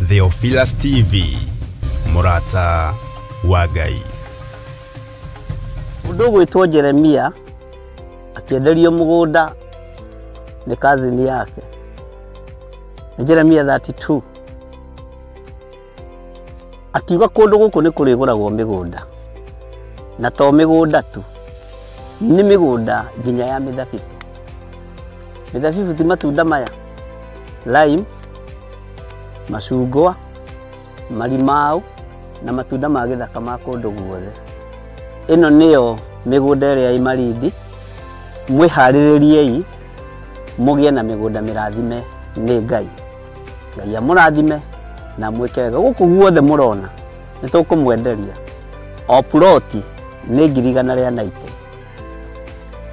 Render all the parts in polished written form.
Theophilus TV, mũrata wa Ngai. Mũndũ ũgwĩtwo Jeremia akĩenderio mũgũnda nĩ cousin yake. Nĩ Jeremia 32. Akiuga kũndũ gũkũ nĩ kũrĩgũragwo mĩgũnda, na to mĩgũnda tu, nĩ mĩgũnda nginya ya mĩthabibũ. Mĩthabibũ ti matunda maya, lime, macungwa, marimau na matunda ma gĩthaka ma kũndũ guothe. Ĩno nĩyo mĩgũnda ĩrĩa ĩ Malindi. Mwĩharĩrĩriei mũgĩe na mĩgũnda mĩrathime nĩ Ngai. Ngai amũrathime na mwĩke wega. Gũkũ guothe mũrona nĩ tũkũmwenderia o ploti nĩ 190,000.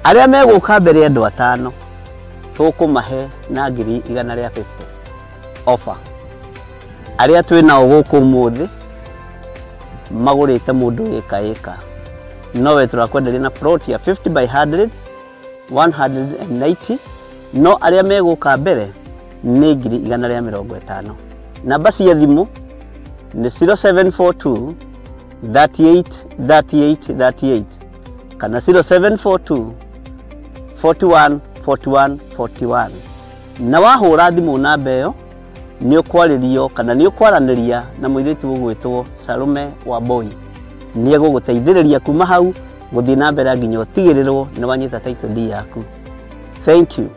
Arĩa megũka mbere andũ atano tũkũmahe na 150,000 offer. Arĩa twĩ nao gũkũ ũmũthĩ magũrĩte mũndũ ĩka ĩka, nowe tũrakwenderia na plot ya 50 by 100 190, no arĩa megũka mbere nĩ 150,000. Namba cia thimũ nĩ 0742 38 38 38 kana 0742 41 41 41. Na wahũra thimũ namba ĩyo nĩ ũkwarĩrio kana nĩ ũkwaranĩria na mũirĩtu ũgwĩtwo Salome Wambui. Nĩ egũgũteithĩrĩria kuma hau gũthiĩ na mbere nginya ũtigĩrĩrwo nĩ wanyita title deed yaku. Thank you.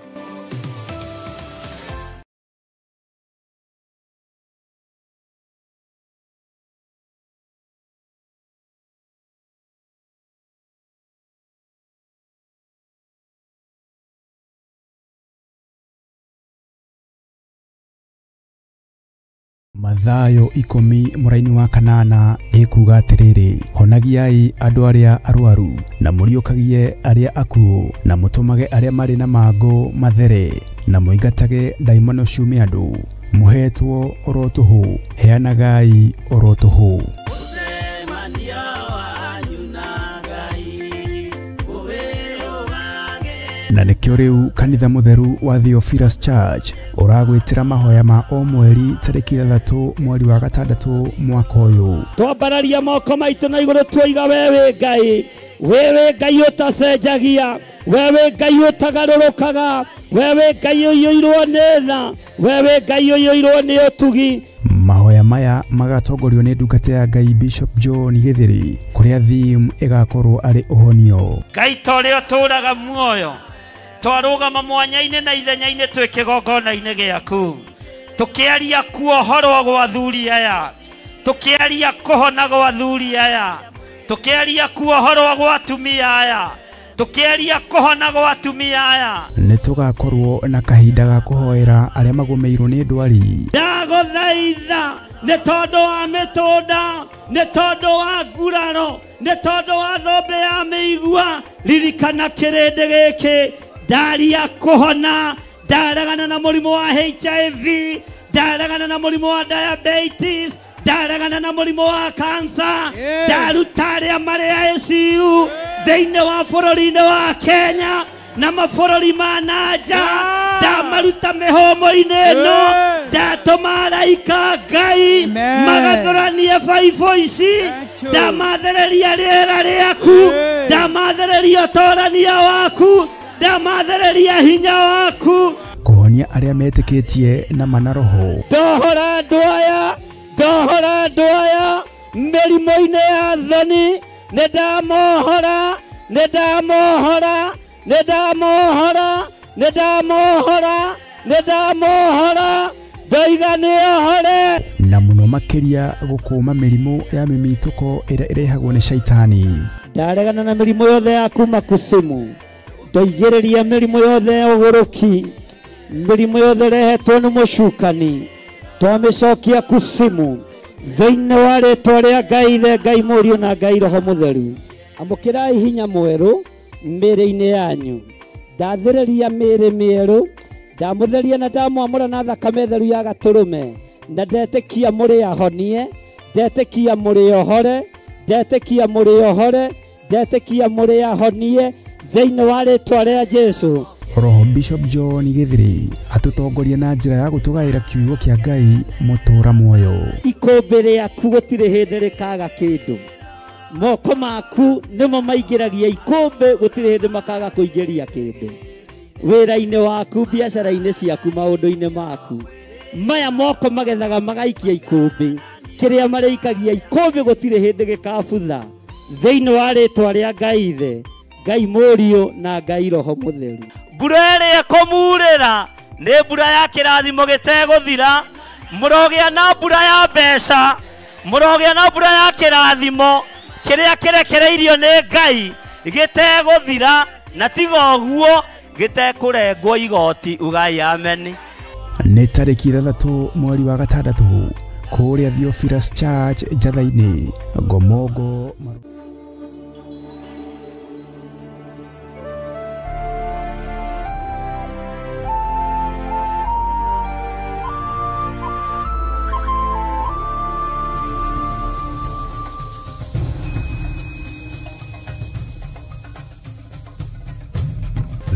Mathayo 10 mũraini wa 8 ĩkuga atĩrĩrĩ, honagiai andũ arĩa arwaru na mũriũkagie arĩa akuũ na mũtũmage arĩa marĩ na mangũ mathere na mũingatage ndaimono ciume andũ. Mũhetwo oro tũhũ, heanagai oro tũhũ. Na nĩkĩo rĩu kanitha mũtheru wa Theophilus Church ũragwĩtĩra mahoya ma o mweri tarĩki 6 mweri wa 6 mwaka ũyũ. Twambararia moko maitũ na igũrũ tuoiga wewe Ngai, wewe Ngai ũtacenjagia, wewe Ngai ũtagarũrũkaga, wewe Ngai ũiyũirwo nĩ tha, wewe Ngai ũiyũirwo nĩ ũtugi. Mahoya maya magatongorio nĩ ndungata ya Ngai Bishop John Githiri, kũrĩa theme ĩgakorwo arĩ ũhonio. Ngai ta ũrĩa ũtũũraga muoyo, twarũgama mwanya-inĩ na ithenya-inĩ twĩ kĩgongona-inĩ gĩaku, tũkĩaria kuohorwo gwa athuri aya, tũkĩaria kũhona gwa athuri aya, tũkĩaria kuohorwo gwa atumia aya, tũkĩaria kũhona gwa atumia aya. Nĩ tũgakorwo na kahinda ga kũhoera arĩa magũmĩirwo nĩ ndwari. Ndagũthaitha nĩ tondũ wa mĩtũnda, nĩ tondũ wa nguraro, nĩ tondũ wa thũmbĩ ya mĩigua, ririkana kĩrĩndĩ gĩkĩ. Ndaria kũhona, ndaregana na mũrimũ wa HIV, ndaregana na mũrimũ wa diabetes, ndaregana na mũrimũ wa cancer, ndaruta arĩa marĩ ICU thĩinĩ wa bũrũri-inĩ wa Kenya na mabũrũri ma na nja, ndamaruta mĩhũmũ-inĩ ĩno, ndatũma araika Ngai magathũranie baibũ ici, ndamathereria rĩera rĩaku, ndamathereria ũtorania waku, ndamathereria hinya waku. Kũhonia arĩa metĩkĩtie na mana roho. Ndohora andũ aya, ndohora andũ aya mĩrimũ-inĩ ya thoni, nĩ ndamohora, nĩ ndamohora, nĩ ndamohora, nĩ ndamohora, nĩ ndamohora, ndoiga nĩohore. Na mũno makĩria gũkũma mĩrimũ ya mĩmitũko ĩrĩa ĩrehagwo nĩ shaitani. Ndaregana na mĩrimũ yothe ya kuma kusimu, ndoigĩrĩria mĩrimũ yothe ya ũgũrũki, mĩrimũ yothe ĩrehetwo nĩ mũcukani, twamĩcokia kusimu thĩinĩ wa rĩtwa rĩa Ngai Ithe, Ngai Mũriũ na Ngai Roho Mũtheru. Amũkĩrai hinya mwerũ mĩĩrĩ-inĩ yanyu. Ndathĩrĩria mĩĩrĩ mĩerũ, ndamũtheria na ndamwamũra na thakame theru ya gatũrũme, na ndetĩkia mũrĩ ahonie, ndetĩkia mũrĩ ohore, ndetĩkia mũrĩ ohore, ndetĩkia mũrĩ ahonie thĩinĩ wa rĩtwa rĩa Jesũ. Roho Bishop John Githiri. Atũtongoria na njĩra ya gũtũgaĩra kiugo kĩa Ngai mũtũra muoyo. Ikũmbĩ rĩaku gũtirĩ hĩndĩ rĩkaga kĩndũ. Moko maku nĩmo maingĩragia ikũmbĩ, gũtirĩ hĩndĩ makaga kũingĩria kĩndũ. Wĩra-inĩ waku, biacara-inĩ ciaku, maũndũ-inĩ maku, maya moko magethaga magaikia ikũmbĩ. Kĩrĩa marĩikagia ikũmbĩ gũtirĩ hĩndĩ gĩkabutha. Thĩinĩ wa rĩtwa rĩa Ngai Ithe, Ngai Mũriũ na Ngai Roho Mũtheru. Mbura ĩrĩa ĩkũmurĩra nĩ mbura ya kĩrathimo gĩtegũthira. Mũrogĩa na mbura ya mbeca, mũrogĩa na mbura ya kĩrathimo kĩrĩa kĩrekereirio nĩ Ngai gĩtegũthira, na tiga ũguo gĩtekũrengwo igoti. Ugai ameni. Nĩ tarĩki 6 mweri wa 6 kũrĩa Theophilus Church Njatha-inĩ, Ngomongo.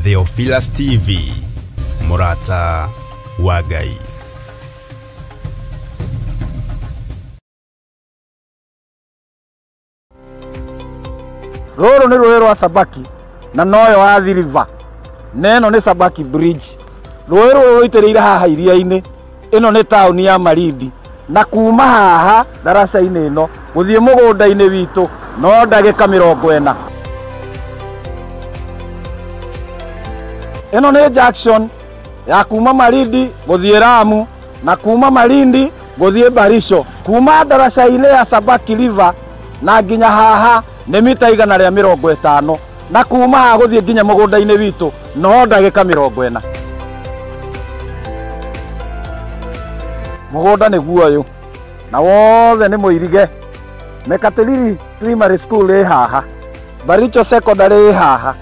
Theophilus TV, mũrata wa Ngai. Rũrũ nĩ rũĩ rwa Sabaki na noyo Athi River, na ĩno nĩ Sabaki Bridge. Rũĩ rũrũ rũitĩrĩire haha iria-inĩ. Ĩno nĩ taũni ya Malindi, na kuma haha ndaraca-inĩ ĩno gũthiĩ mũgũnda-inĩ witũ no ndagĩka 40. Ĩno nĩ junction ya kuma Malindi gũthiĩ Lamu na kuma Malindi gũthiĩ Barisho. Kuma ndaraca-inĩ ya Sabaki River na nginya haha nĩ mita 150, na kuma haha gũthiĩ nginya mũgũnda-inĩ witũ no ndagĩka 40. Mũgũnda nĩguo ũyũ na wothe nĩ mũirige. Mekatilili Primary School ĩ haha, Baricho Secondary ĩ haha,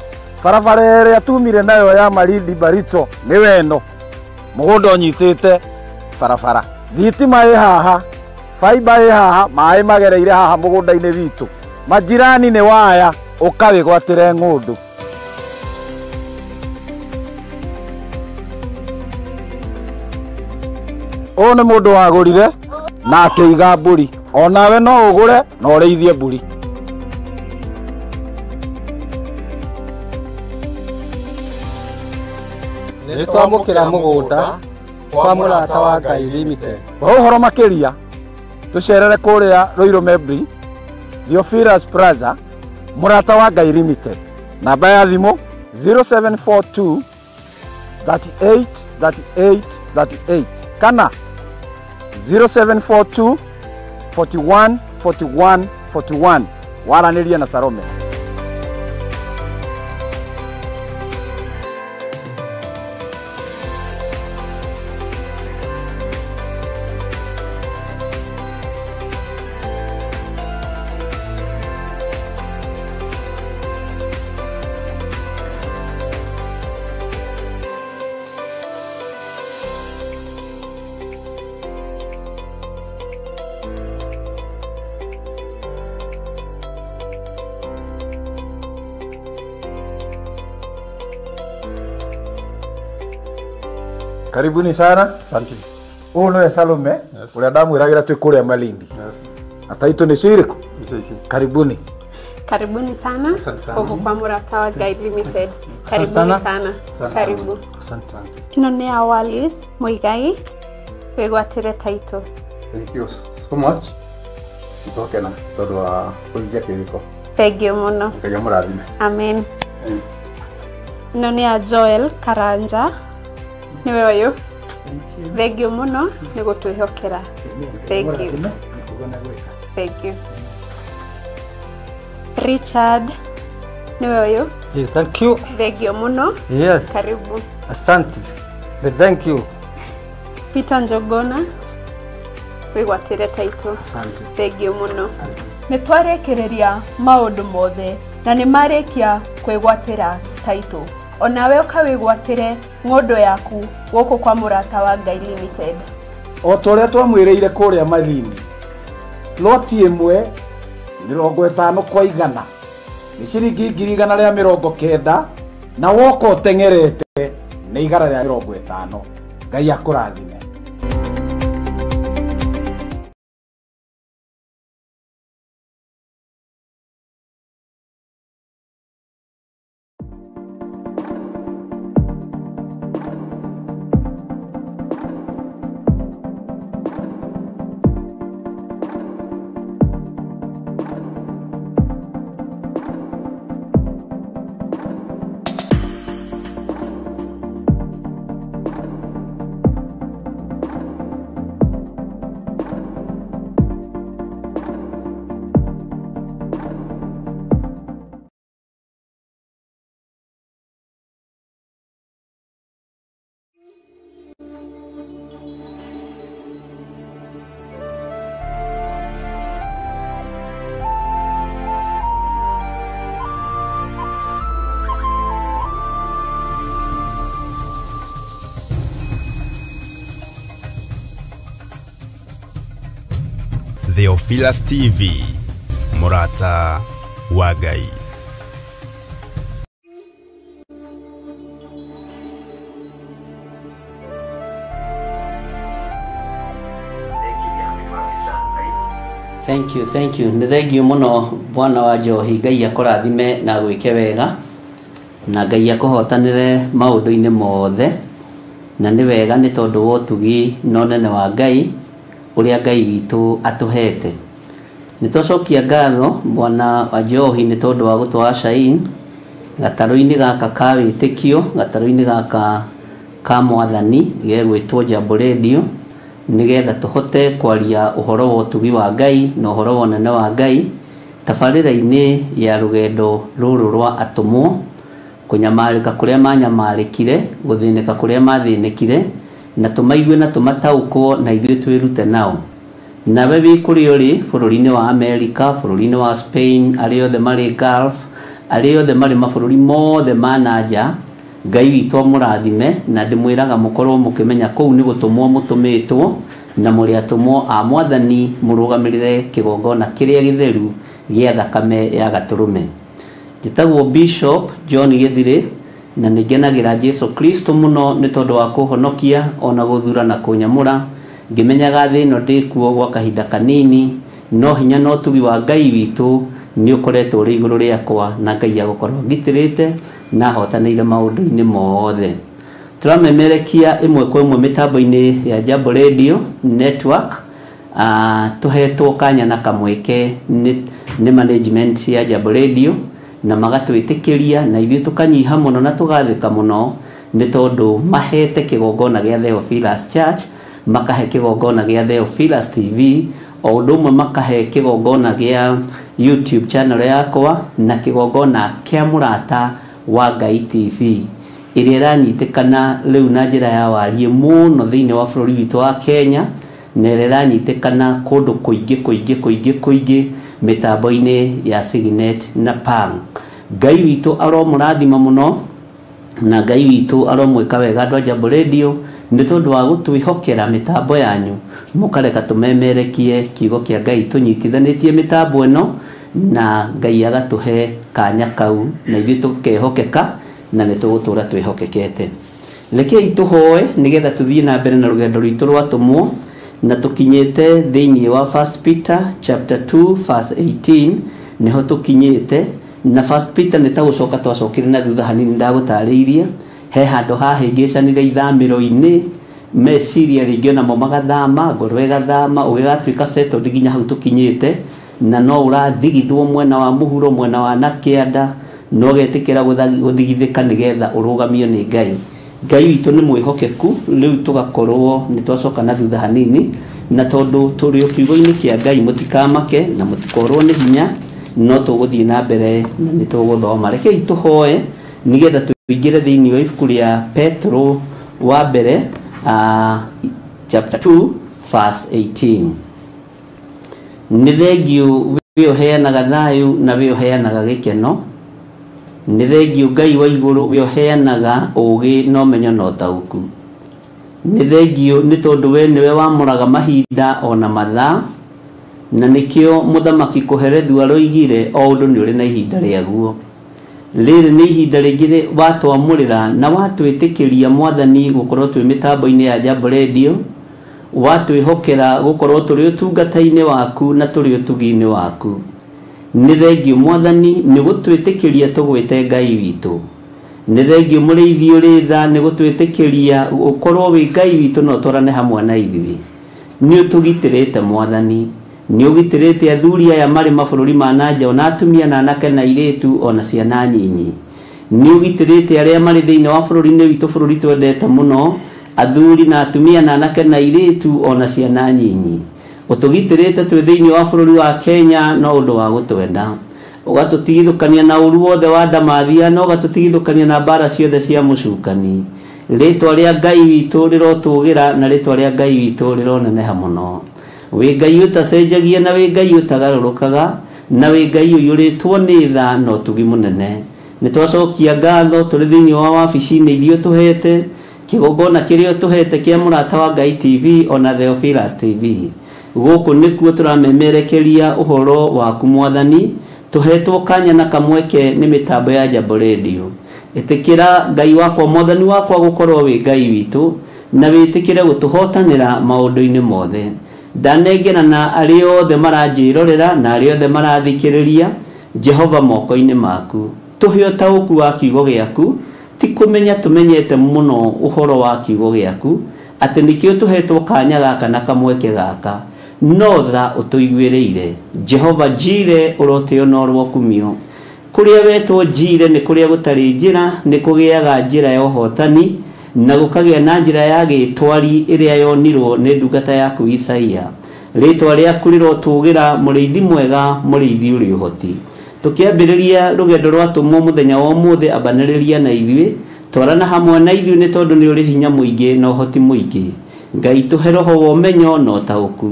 barabara ĩrĩa tumire nayo ya Malindi Baricho nĩ weno. Mũgũnda ũnyitĩte barabara, thitima ĩ haha, faiba ĩ haha, maĩ magereire haha mũgũnda-inĩ witũ. Majirani nĩ waya, ũkawĩgwatĩre ng'ũndũ. Ũyũ nĩ mũndũ wagũrire na akĩiga mbũri. Onawe no ũgũre na ũrĩithie mbũri. Nĩ twamũkĩra mũgũnda kwa Mũrata wa Ngai Limited. Kwa ũhoro makĩria tũcerere kũrĩa Ruiru Membri, Theophilus Plaza, Mũrata wa Ngai Limited. Namba ya thimũ 0742 38 38 38 kana 0742 41 41 41. Waranĩrie na Salome. Karibuni sana. Asante. Ũyũ nĩwe Salome, ũrĩa ndamwĩragĩra twĩ kũrĩa Malindi. Na taitũ nĩcio irĩkũ? Karibuni. Karibuni sana gũkũ kwa Mũrata wa Ngai Limited. Karibuni sana. Karibu. Asante sana. Ĩno nĩ ya Wallis Muigai, wĩgwatĩre taitũ. Thank you so much. Nĩtwakena tondũ wa kũhingia kĩrĩko. Thank you mũno. Ngai amũrathime. Amen. Ĩno nĩ ya Joel Karanja, nĩwe ũyũ. Thank you mũno nĩ gũtwĩhokera. Thank you. Thank you. Richard, nĩwe ũyũ. Yeah, thank you. Thank you mũno. Yes. Karibu. Asante. Thank you. Peter Njogona, wĩgwatĩre taitũ. Asante. Thank you mũno. Nĩ twarĩkĩrĩria maũndũ mothe na nĩ marĩkia kwĩgwatĩra taitũ. Onawe ũkawĩgwatĩre ng'ũndũ yaku gũkũ kwa Mũrata wa Ngai Limited. O ta ũrĩa twamwĩrĩire kũrĩa Malindi, loti ĩmwe 50 kwa 100 nĩ ciringi 190,000 na woka ũteng'erete nĩ 150. Ngai akũrathime. Theophilus TV, Murata wa Ngai. Thank you, thank you. Nĩ thengiũ mũno bwana wa Njohi, Ngai akũrathime na gwĩke wega na Ngai akũhotanĩre maũndũ-inĩ mothe, na nĩ wega nĩ tondũ wa ũtugi na ũnene wa Ngai ũrĩa Ngai witũ atũhete. Nĩ twacokia ngatho bwana wa Njohi nĩ tondũ wa gũtwara Shain gatarũ-inĩ gaka ka wĩtĩkio, gatarũ-inĩ gaka ka mwathani gegwĩtwo Jambo Radio, nĩgetha tũhote kwaria ũhoro wa ũtugi wa Ngai na ũhoro wa ũnene wa Ngai tabarĩra-inĩ ya rũgendo rũrũ rwa atũmwo, kũnyamarĩka kũrĩa manyamarĩkire, gũthĩnĩka kũrĩa mathĩnĩkire, na tũmaigue na tũmataũkwo na ithuĩ twĩrute nao. Nawe wĩ kũrĩa ũrĩ bũrũri-inĩ wa Amerika, bũrũri-inĩ wa Spain, arĩa othe marĩ Gulf, arĩa othe marĩ mabũrũri mothe ma na nja, Ngai witũ amũrathime, na ndĩmwĩraga mũkorwo mũkĩmenya kũu nĩ gũtũmwo mũtũmĩtwo, na mũrĩ atũmwo a mwathani mũrũgamĩrĩre kĩgongona kĩrĩa gĩtheru gĩa thakame ya gatũrũme. Njĩtagwo Bishop John Gĩthirĩ, na nĩngenagĩra Jesu Kristo mũno nĩ tondũ wa kũhonokia ona gũthura na kũnyamũra, ngĩmenyaga thĩ ĩno ndĩkuo gwa kahinda kanini, no hinya na ũtugi wa Ngai witũ nĩ ũkoretwo ũrĩ igũrũ rĩakwa, na Ngai agũkorwo ngitĩrĩte na ahotanĩire maũndũ-inĩ mothe. Tũramemerekia ĩmwe kwa ĩmwe mĩtambo-inĩ ya Jambo Radio Network, tũhetwo kanya na kamweke nĩ management ya Jambo Radio, na magatwĩtĩkĩria na ithuĩ tũkanyiha mũno na tũgathĩka mũno nĩ tondũ mahete kĩgongona gĩa Theophilus Church, makahe kĩgongona gĩa Theophilus TV, o ũndũ ũmwe makahe kĩgongona gĩa YouTube channel yakwa na kĩgongona kĩa Mũrata wa Ngai TV ĩrĩa ĩranyitĩkana rĩu na njĩra ya wariĩ mũno thĩinĩ wa bũrũri witũ wa Kenya, na ĩrĩa ĩranyitĩkana kũndũ kũingĩ kũingĩ kũingĩ kũingĩ mĩtambo-inĩ ya Signet na Pang. Ngai witũ aromũrathima mũno na Ngai witũ aromwĩka wega andũ a Jambo Radio nĩ tondũ wa gũtwĩhokera mĩtambo yanyu, mũkareka tũmemerekie kiugo kĩa Ngai tũnyitithanĩtie mĩtambo ĩno, na Ngai agatũhe kanya kau na ithuĩ tũkehokeka na nĩ tũgũtũra twĩhokekete. Rekei tũhoe nĩgetha tũthiĩ na mbere na rũgendo rwitũ rwa atũmwo, na tũkinyĩte thĩinĩ wa 1 Peter chapter 2 verse 18 nĩho tũkinyĩte. Na 1 Peter nĩ ta gũcoka twacokire na thutha hanini ndagũtarĩirie, he handũ hahĩngĩcanire ithamĩro-inĩ, meciria rĩngĩ onamo magathama, ngoro ĩgathama, ũgĩgatuĩka settled nginya hau tũkinyĩte, na no ũrathigithwo mwena wa mũhuro, mwena wa na kĩanda, no ũgetĩkĩra gũthigithĩka nĩgetha ũrũgamio nĩ Ngai. Ngai witũ nĩ mwĩhokeku, rĩu tũgakorwo nĩ twacoka na thutha hanini, na tondũ tũrĩ o kiugo-inĩ kĩa Ngai mũtikamake na mũtikorwo nĩ hinya, no tũgũthiĩ na mbere na nĩ tũgũthoma. Rekei tũhoe nĩgetha tũingĩre thĩinĩ wa ibuku rĩa Petro wa mbere, chapter 2 verse 18. Nĩ thengiũ wĩ ũheanaga thayũ na wĩ ũheanaga gĩkeno, nĩ thengiũ Ngai wa igũrũ wĩ ũheanaga ũũgĩ na ũmenyo na ũtaũku. Nĩ thengiũ nĩ tondũ we nĩwe wamũraga mahinda ona mathaa, na nĩkĩo mũthamaki Kũherethu aroigire o ũndũ nĩ ũrĩ na ihinda rĩaguo. Rĩrĩ nĩ ihinda rĩngĩ watwamũrĩra na watwĩtĩkĩria Mwathani gũkorwo twĩ mĩtambo-inĩ ya Jambo Radio, watwĩhokera gũkorwo tũrĩ ũtungata-inĩ waku na tũrĩ ũtugi-inĩ waku. Nĩ thengio Mwathani nĩ gũtwĩtĩkĩria tũgwĩte Ngai witũ. Nĩ thengio mũrĩithi ũrĩ tha nĩ gũtwĩtĩkĩria ũkorwo wĩ Ngai witũ na ũtwarane hamwe na ithuĩ. Nĩ ũtũgitĩrĩte Mwathani, nĩ ũgitĩrĩte athuri aya marĩ mabũrũri ma na nja, ona atumia na anake na airĩtu ona ciana nyinyi. Nĩ ũgitĩrĩte arĩa marĩ thĩinĩ wa bũrũri-inĩ witũ, bũrũri twendete mũno, athuri na atumia na anake na airĩtu ona ciana nyinyi. Ũtũgitĩrĩte twĩ thĩinĩ wa bũrũri wa Kenya no ũndũ wa gũtwenda. Ũgatũtigithũkania na ũru wothe wa ndamathia na ũgatũtigithũkania na mbara ciothe cia mũcukani. Rĩtwa rĩa Ngai witũ rĩrotũgĩra na rĩtwa rĩa Ngai witũ rĩroneneha mũno. Wĩ Ngai ũtacenjagia na wĩ Ngai ũtagarũrũkaga na wĩ Ngai ũiyũrĩtwo nĩ tha na ũtugi mũnene. Nĩ twacokia ngatho tũrĩ thĩinĩ wa wabici-inĩ iria ũtũhete, kĩgongona kĩrĩa ũtũhete kĩa Mũrata wa Ngai TV ona Theophilus TV. Gũkũ nĩkuo tũramemerekeria ũhoro waku Mwathani, tũhetwo kanya na kamweke nĩ mĩtambo ya Jambo Radio. Ĩtĩkĩra Ngai wakwa Mwathani wakwa gũkorwo wĩ Ngai witũ na wĩtĩkĩre gũtũhotanĩra maũndũ-inĩ mothe. Ndanengera na arĩa othe maranjĩrorera na arĩa othe marathikĩrĩria Jehova moko-inĩ maku. Tũhe ũtaũku wa kiugo gĩaku, ti kũmenya tũmenyete mũno ũhoro wa kiugo gĩaku atĩ nĩkĩo tũhetwo kanya gaka na kamweke gaka, no tha ũtũiguĩrĩire. Jehova Jire ũrotĩo na ũrokumio. Kũrĩa wetwo Jire nĩ kũrĩa gũtarĩ njĩra, nĩ kũgĩaga njĩra ya ũhotani na gũkagĩa na njĩra ya gĩtwari ĩrĩa yonirwo nĩ ndungata yaku Isaia. Rĩtwa rĩaku rĩrotũgĩra, mũrĩithi mwega, mũrĩithi ũrĩ ũhoti. Tũkĩambĩrĩria rũgendo rwa tũmwo mũthenya wa ũmũthĩ, ambanĩrĩria na ithuĩ, twarana hamwe na ithuĩ nĩ tondũ nĩ ũrĩ hinya mũingĩ na ũhoti mũingĩ. Ngai tũhe roho wa ũmenyo na ũtaũku.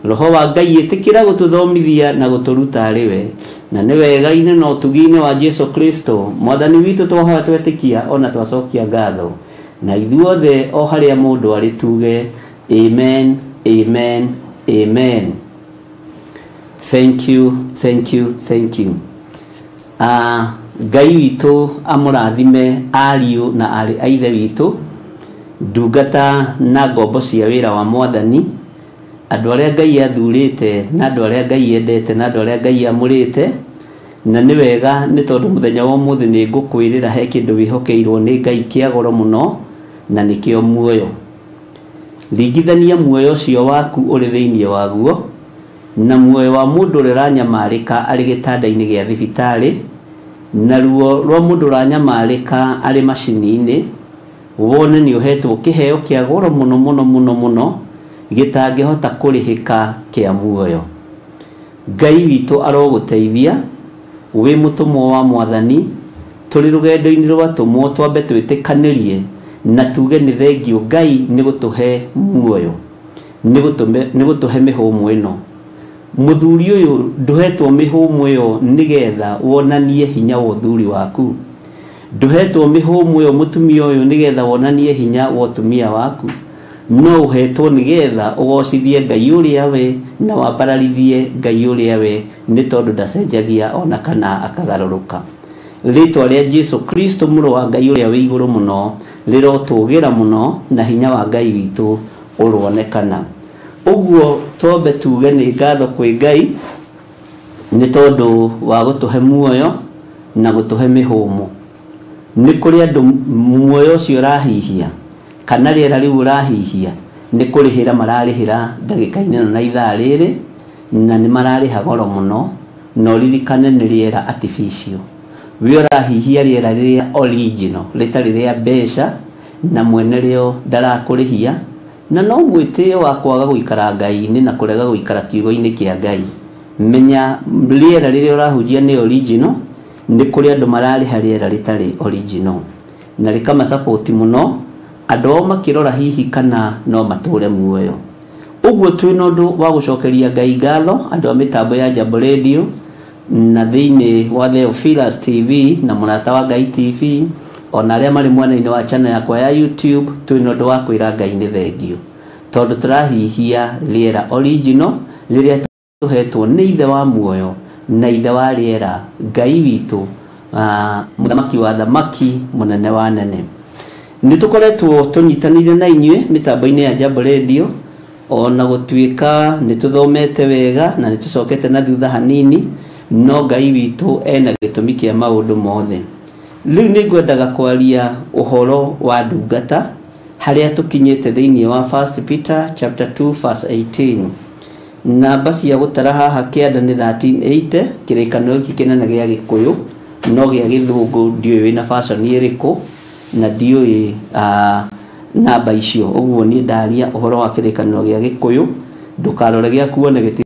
Roho wa Ngai ĩtĩkĩra gũtũthomithia na gũtũruta arĩ we. Na nĩ wega-inĩ na ũtugi-inĩ wa Jesu Kristo Mwathani witũ twahoya twetĩkia ona twacokia ngatho. Na ithuothe o harĩa mũndũ arĩ tuge amen, amen, amen. Thank you, thank you, thank you. Ngai witũ amũrathime ariũ na arĩ a ithe witũ, ndungata na ngombo cia wĩra wa Mwathani, andũ arĩa Ngai athurĩte na andũ arĩa Ngai endete na andũ arĩa Ngai amũrĩte. Na nĩ wega nĩ tondũ mũthenya wa ũmũthĩ nĩ ngũkwĩrĩra he kĩndũ wĩhokeirwo nĩ Ngai kĩa goro mũno na nĩkĩo muoyo. Ringithania muoyo ũcio waku ũrĩ thĩinĩ waguo na muoyo wa mũndũ ũrĩa ũranyamarĩka arĩ gĩtanda-inĩ gĩa thibitarĩ, na ruo rwa mũndũ ũranyamarĩka arĩ macini-inĩ, wone nĩ ũhetwo kĩheo kĩa goro mũno mũno mũno mũno gĩtangĩhota kũrĩhĩka kĩa muoyo. Ngai witũ arogũteithia wĩ mũtũmwo wa Mwathani, tũrĩ rũgendo-inĩ rwa tũmwo twambe twĩtĩkanĩrie na tuge nĩ thengio Ngai nĩ gũtũhe muoyo, nĩ gũtũhe mĩhũmũ ĩno. Mũthuri ũyũ ndũhetwo mĩhũmũ ĩyo nĩgetha wonanie hinya wa ũthuri waku. Ndũhetwo mĩhũmũ ĩyo mũtumia ũyũ nĩgetha wonanie hinya wa ũtumia waku, no ũhetwo nĩgetha ũgocithie Ngai ũrĩa we na wambararithie Ngai ũrĩa we, nĩ tondũ ndacenjagia ona kana akagarũrũka. Rĩtwa rĩa Jesu Kristo mũrũ wa Ngai ũrĩa wĩ igũrũ mũno rĩrotũgĩra mũno na hinya wa Ngai witũ ũronekana. Ũguo twambe tuge nĩ ngatho kwĩ Ngai nĩ tondũ wa gũtũhe muoyo na gũtũhe mĩhũmũ. Nĩ kũrĩ andũ muoyo ũcio ũrahihia kana rĩera rĩu ũrahihia nĩ kũrĩhĩra mararĩhĩra ndagĩka-inĩ ĩno na ithaa rĩrĩ, na nĩ mararĩha goro mũno, na ũririkane nĩ rĩera artificial. We ũrahihia rĩera rĩrĩa original rĩtarĩ rĩa mbeca na mwene rĩo ndarakũrĩhia, na no mwĩtĩo wa kwaga gũikara Ngai-inĩ na kũrega gũikara kiugo-inĩ kĩa Ngai. Menya rĩera rĩrĩa ũrahunjia nĩ original, nĩ kũrĩ andũ mararĩha rĩera rĩtarĩ original na rĩkamasupport mũno andũ ao makĩrora hihi kana no matũre muoyo. Ũguo twĩna ũndũ wa gũcokeria Ngai ngatho andũ a mĩtambo ya Jambo Radio na thĩinĩ wa Theophilus TV na Mũrata wa Ngai TV ona arĩa marĩ mwena-inĩ wa channel yakwa ya YouTube, twĩna ũndũ wa kwĩra Ngai nĩ thengio tondũ tũrahihia rĩera original rĩrĩa tũhetwo nĩ ithe wa muoyo na ithe wa rĩera Ngai witũ Mũthamaki wa thamaki, mũnene wa nene. Nĩ tũkoretwo tũnyitanĩire na inyuĩ mĩtambo-inĩ ya Jambo Radio, ona gũtuĩka nĩ tũthomete wega na nĩ tũcokete na thutha hanini, no Ngai witũ ena gĩtũmi kĩa maũndũ mothe. Rĩu nĩ ngwendaga kwaria ũhoro wa ndungata harĩa tũkinyĩte thĩinĩ wa 1 Peter chapter 2 verse 18. Namba cia gũtara haha kĩanda nĩ 1380, kĩrĩkanĩro gĩkĩ kĩnene gĩa Gĩkũyũ, no gĩa Gĩthũngũ ndiũĩ wĩna version ĩrĩkũ na ndiũĩ namba icio. Ũguo niĩ ndaria ũhoro wa kĩrĩkanĩro gĩa Gĩkũyũ, ndũkarore gĩaku wone gĩtirĩ.